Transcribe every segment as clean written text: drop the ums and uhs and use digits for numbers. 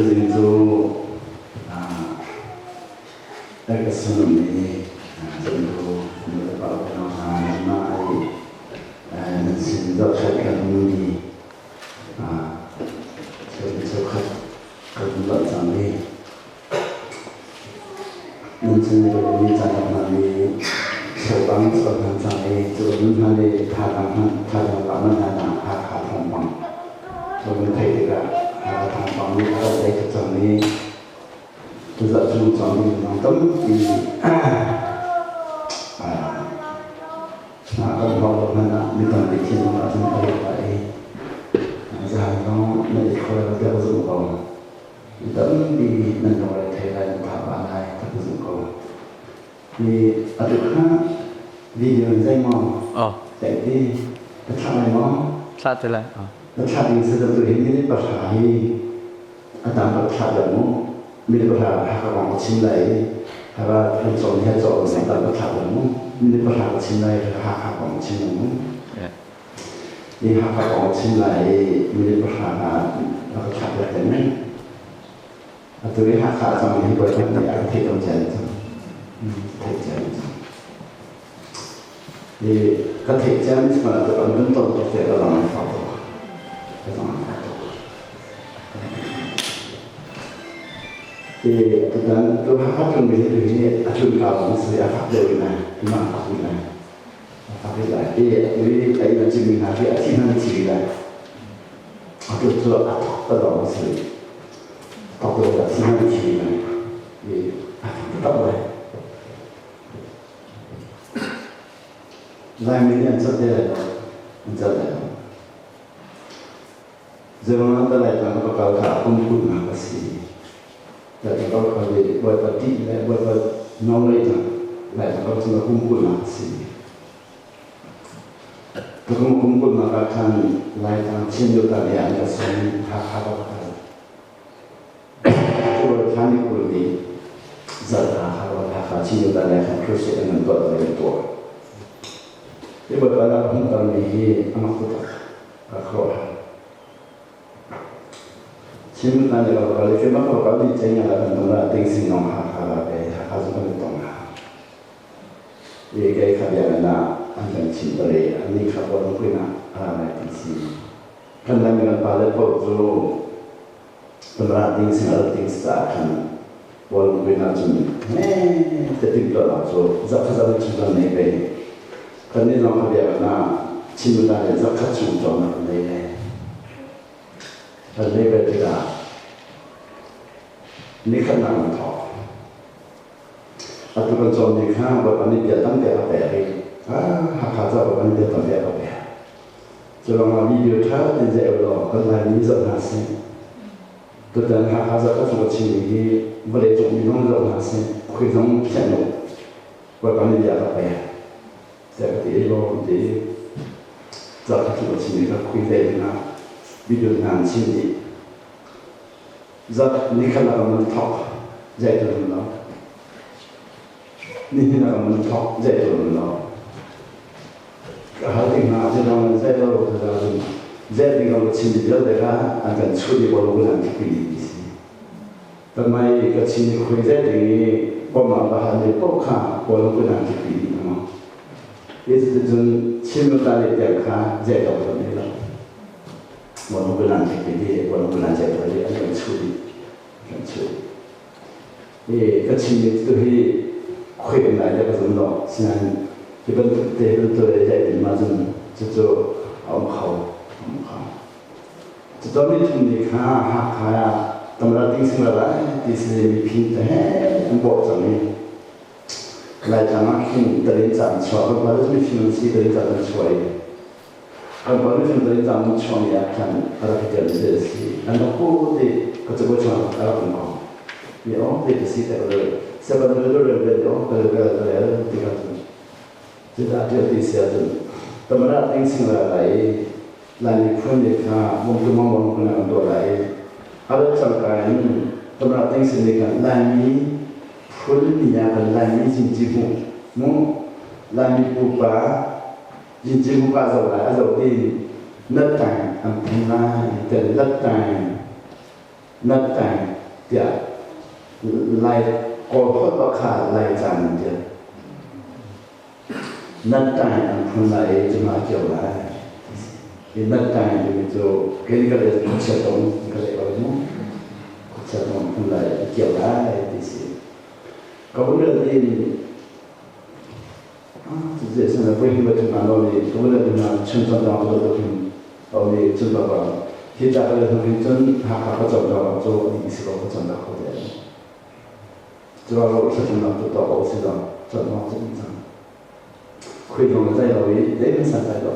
Tuzing cu ka sunum i zumtu nu le pa unau hna nanmah i nan sin zohkhenh kan ummi cheukhat kan um cang i nan sin i kan ummi caan hna nih cheubang chuak hna cang i cu nun hna nih thazaang hmanh thazaang lak hmanh hna Hakha thawngpang cu kan theih tikah Hakha thawngpang nih a rat lei tuk cang i tuzarh chung cang ding minung tampi hna kan hmuh lo hmanh ah mi tampi thinlung ahcun a lut lai i zahan zong nan i khual deuh zung ko. Mi tampi nan lungre thei lai, nan tha pah lai ka zumh ko. Hi atu kha video in zei maw? Teh ti ka thlah lai maw? Thlah te lai. Ka thlah ding si tu hi minute 10 hi a tam ka thlah deuh mu. Minute 10 ha ka kong ka chim lai i hara kan cawn he cawn a tam ka thlah deuh mu. Minute 10 ka chim lai ha kha kong ka chim lai mu. Hi Hakha kong chim lai i minute 10 ah na ka thlah piak te men. Atu i Hakha cang hi bawipa nih a theih ko cian cang. Theih cian cang. Hi ka theih cian cang ah kan kan ton tuk te ka lang an fak tuk. Ka lang an fak tuk. Hi tutan tu Hakha tlung mi hi hi a tlun ka bang si a fak deuh in lai, imah fak in lai. A fak in lai. Hi atu i a inn a cim mi hna hi a thi hmanh a thi lai. Atu cu a thok ta lawng a si. Thok ta a thi hmanh a thi lai. I a thok taktak lai. Laimi nih an cat te lai lo. An cat lai lo. Zeiruangah dah Laitlang ka kal kha a kum kulhnak a si. Laitlang ka kal i Bawipa ṭih le Bawipa nawlngeihnak Laitlang ka cung a kum kulhnak a si. Tukum kum kulhnak ah khan Laitlang Chin Yuta nih an ka sawm Hakha ka kal. Cu thla ni 20 ni zarh Hakha Hakha Chin Yuta nih khan crusade an tuah an tuah. Hi Bawipa dah ka hmuhtermi hi a mak taktak. Ka khuaruahhar. Chin kan i kal i firma ka kal ni cheng ala kan tong la ting sing nong ha kha la pe ha kha zu kan tong ha. I kai kha bia na an kan chim tare an ni kha bon kuin na ara lai ti si. Kan lai mi kan pa le po cu tamra ting sing ala ting sa khan bol kuin na chun he te tim to la chu za kha za chung kan nei pe. Kan ni zong kha bia na chim ta le zakhat chung cawn na kan nei le. Kan nei ve tikah nikhatnak an thawk. Atu kan cawn ni kha Bawipa nih bia tampi a ka pek i Hakha ca Bawipa nih bia tampi a ka pek. Cu ruangah video ṭha tein zeih law kan Laimi zoh hna sih. Tutan Hakha zakhat chung ka chimmi hi vawlei cung mi zong zoh hna sih. Khui zong thianh u. Bawipa nih bia a ka pek. Tiah ka ti law kan ti. Zakhat chung ka chimmi kha khui zei dingah video hna an chim dih. Zat nikhat ah kan thok zei tu dum lo. Nihin ah kan thok zei tu dum lo. Ka hal ding hna zei dong zei lo ta dum zei ding lo chim di vialte kha an kan chu di bol ko nan thi di si. Tamai ka chin i khui zei ding i bawmh ba hal ni po kha bol ko nan thi di ma. Yesu cun chim ta le tiang kha zei dong lo ne lo. Monobulan te monobulan te to an kan chuh dih kan chuh i ka chimmi tu hi khuai lai le ka zum lo sinain hi bantuk te bantuk le dai din ma cun cucu a um kho um kho cucu mi thum ni kha Hakha ah tamra ting sing la lai ti si mi phin te he an bawh cang i Laitlang ah khin talin ca an chuah kan pa mi phin si talin ca an chuah i Kan politician tani cang chuang ya khan a rak tel se si an rak pu ti ka chu chuang a rak um ko mi o te si te le se ban le le le o ka le le le ti ka chu ti da ti ti sia chun tamara ting sing la lai lai mi phun ni kha mom tu mong mong kun an do lai ala chang ka in tamara ting sing ni kan lai mi phun ni ya kan lai mi jin ji mu mu lai mi pu pa Jinjing ka zoh lai a zoh i lat tang an phung lai ten lat tang Nat tang tiah Lai Kawl holh bak kha Lai ca in tiah nat tang an phun lai i cuma a kio lai. I nat tang timi cu kei ka le khuachia tong ka le ko mu khuachia tong phun lai a kio lai ti si. Ka vun rel in Cucu san voi hi va thum lo ni ka vun rel na chun chan dang tu tu hin o ni chun ba ba hi ta ka le hin cun Hakha ka cham dang cu ani si ko ka cham dak ko te. Cu lo sa chun dang tu to ko si dang cham dang cu cang. Khui dong zai lo i dei man san lai lo.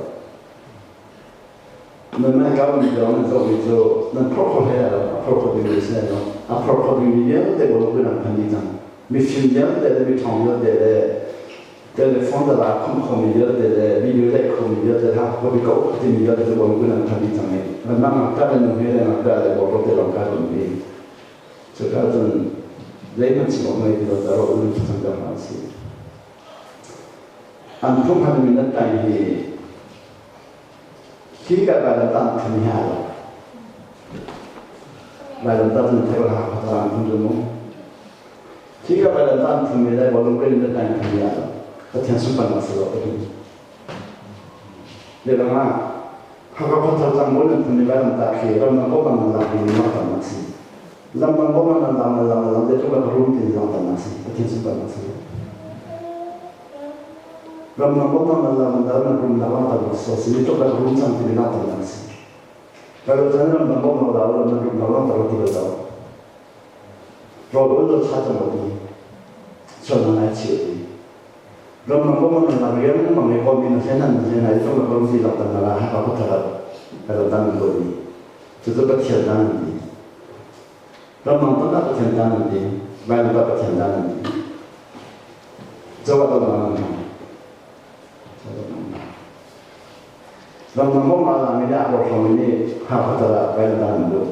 Nan mai ka mi dong nan zoh mi cu nan phor kho hlei lo, a phor kho ding mi si lo. A phor kho ding mi vialte bo lo nan phan ding cang. Mifim vialte le miṭhawng vialte le telephone da la khum kho mi vialte le video dai kho mi vialte ha ko bi ko ti mi vialte cu bo lo nan phan ding cang i nan mang ngak ta le nu he le ngak ta le bo te long ka ton bi. Cuka cun zeihmanh chim awk ngei ti lo ta ro un cang ta hna si. An phung han mi nan tai hi Khi ka vailamtah an phun hi aa lo. Vailamtah cun thei ha kha an phun cu mu. Khi ka vailamtah an phun mi le bawlung pen in an phun hi aa lo. Pathian sunparnak si lo ka ti. Le bang ah Hakha khuathar cang bol an phun mi vailamtah khi ramdang ko bang nan lak mi langhternak si. Lamdang ko bang nan lang nan lang nan lang zeitluk le rum tin langhternak si. Pathian sunparnak si lo. Ramdang bawmhnak nan la nan dal nan rum nak lang tam so si tluk le rum cang ti nak tam nan si. Kalau chan ramdang bawmhnak la lo nan rum nak lang tam ti lo. Rawl lo tha cang lo ti. Sual nan ai chiu ti. Ramdang bawmhnak nan la riang mang e ko mi na hlen nan hlen ai tluk le rum ti lak tam na la ha ka ko thara. Kalau tan nan lo ni. Cucu Pathian dan nan ti. Ramdang tam Pathian dan nan ti. Vailam Pathian dan nan ti. Ramdang bawmh a lami nih a porhlawmi nih Hakha ah kan dan duh.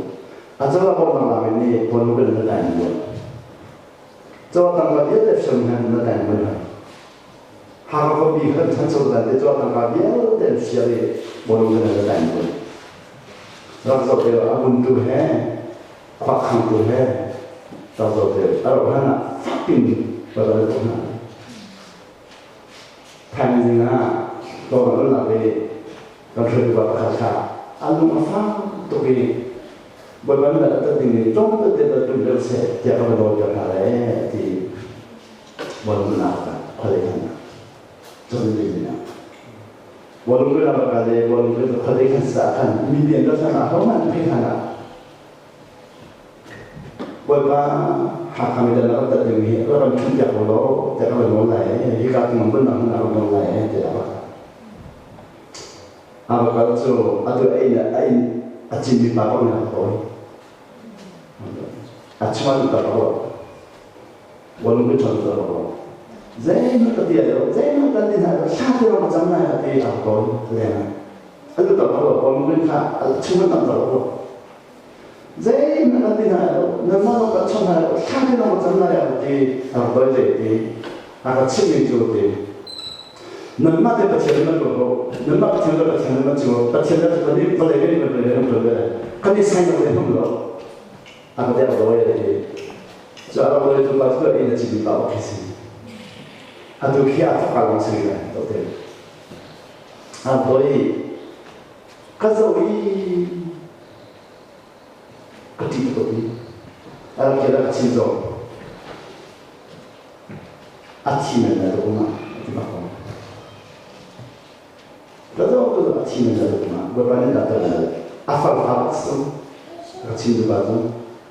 A cawa bawmh a lami nih Puanlung na dan duh. Cawa tangka vialte fiam han na dan bun han. Hakha khuapi khan thancho dan te cawa tangka vialte fiam i Puanlung na dan bun. Rak zoh te a bun tu he khuakhang tu he rak zoh te a rauh hlan ah fakpin va ral ko hna. Thaizing ah tawng an lak i kan hruaitu pa pakhat kha a lung a fak tuk i Bawipa nih a tat ding i tlawm te te tum deuh seh tiah ka va nawl piak hna le ti Bawipa ka khualei khan cun ni ah Bawlung ka ka le bawlung ka khualei khan sa khan mi bian ka sana ho man phei hna Bawipa Hakha mi dan rak tat ding hi rak kan ṭhumh piak ko law tiah ka va nawl lai i hika tung hmun ah hmun ah rak nawl lai tiah a va kal. A va kal cu atu a inn a inn a cinmi pa bak nih a tawi. A chung ah tak a Walung ka ṭhang ta ro. Zeihmanh ka ti lo, zeihmanh kan ti hna lo, thla te lawng ka cam lai ka ti a tawi leng ah. A lu tak ro, walung rin kha a chung an tam ta ro. Zeihmanh an ti hna lo, nanmah zong kan chawnh hna lo, thla te lawng ka cam lai a ti, a rak doi zei ti, a ka chimhmi cu ti. Nanmah te Pathian nan ruat ko, nanmah Pathian le Pathian nan cu, Pathian le kan i vawlei kan i vawlei kan vawlei kan i sai lo le hum lo. A ka te a doi a ti. Cu a rak doi tu pa cu in a chim pa ok si. Atu khi a thok ka long si lai to te. A doi ka zoh i ka ṭih tuk i a rak kir a ka chim zong a thi men lai tuk ma a ti bak ko ka zoh ka zoh a thi men lai tuk ma Bawipa nih dah tel lai a far fa bak si ka chim tu pa cu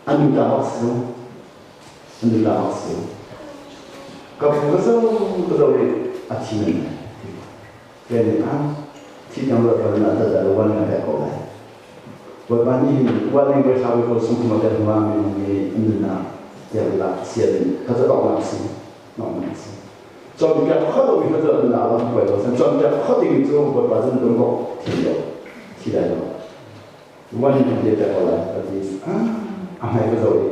a nu ta bak si a nu ta bak si ka phu ka zoh ka zoh i a thi men lai Kei nih ah thihnak le ṭhawnnak dah dah wan na pek ko lai. Bawipa nih hin wan in voi thla voi ko sung thum a pek hnuah minung nih an nunnak tiang lak sian in kha cu donghnak a si donghnak a si. Cawnpiak kho lomi kha cu an nunnak a lam huai lo. Cawnpiak kho ding cu Bawipa cun lungkawk thi lo thi lai lo. Wan in kan pek ko lai ka ti. Ah a hmai ka zoh i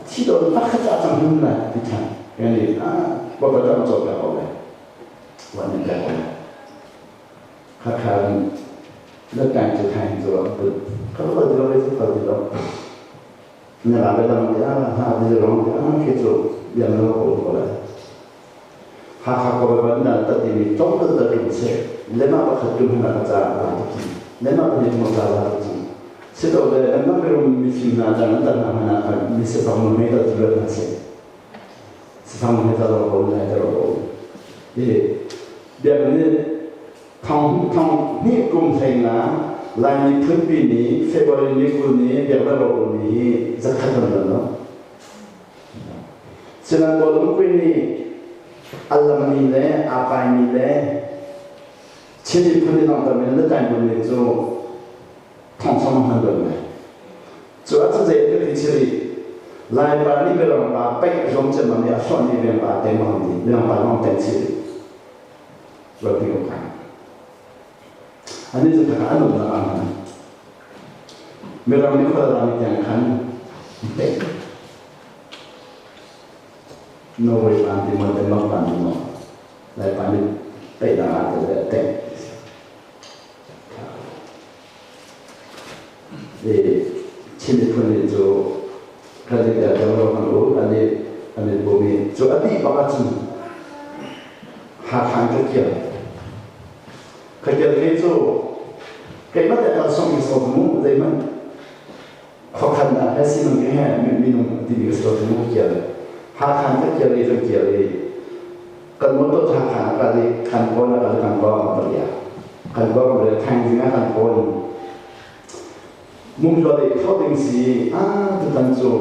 thi do pakhat a cang hun lai ti ṭhan. Kei nih ah Bawipa cu an cawnpiak ko lai. Wan in pek ko lai. Khakha na tang cu thain cu a put. Ka kal ti lo, ka kal ti lo. Na ra be dang ti a ha ti rong ti a khi cu biang lo ko ko lai. Hakha ko ba na ta ti mi tong ta ta tum se lema pakhat tum hna ka ca la ti ki lema pahnih tum ca la ti ki si to le nan ma rum mi fim na dang ta na hna ka mi se fang me ta tu na se si fang me ta lo ko lai ta ro ko i biang ni thong thong hnih kum hlei nga Laimi phunpi ni February ni 20 ni biak le ro ni hi zakhat an lan lo. Sinan Kawlung Queen nih a lammi le aa paimi le Chin miphun nih langhtermi le Taingbun nih cu thongthong hman don lai. Cu ahcun zei ka ti chiri Laipa nih mirang pa paih zong cem mi a hlonh mi mirang pa teng bang ti mirang pa lawng teng chiri. Ruat ti ko kha. Ani cu kha an umnak ah hman. Mirang nih khual rami tiang khan paih. Norway pan ti maw Denmark pan ti maw Laipa nih peihnak ah tel le tengh I Chin miphun nih cu kan i tel lo kan u an i an i bawm i cu a dih bak ahcun Hakha in ka kir ka kir ve cu keimah te kal song in so mu zeihmanh khuakhannak he sining he minung timi ka si lo mu kir Hakha in ka kir i kan kir i kan motor Hakha ah kal i kan kawl ah kal kan kawl kan palia kan kawl kan palia thaizing ah kan kawl mungtual i tho ding si ah tutan cu.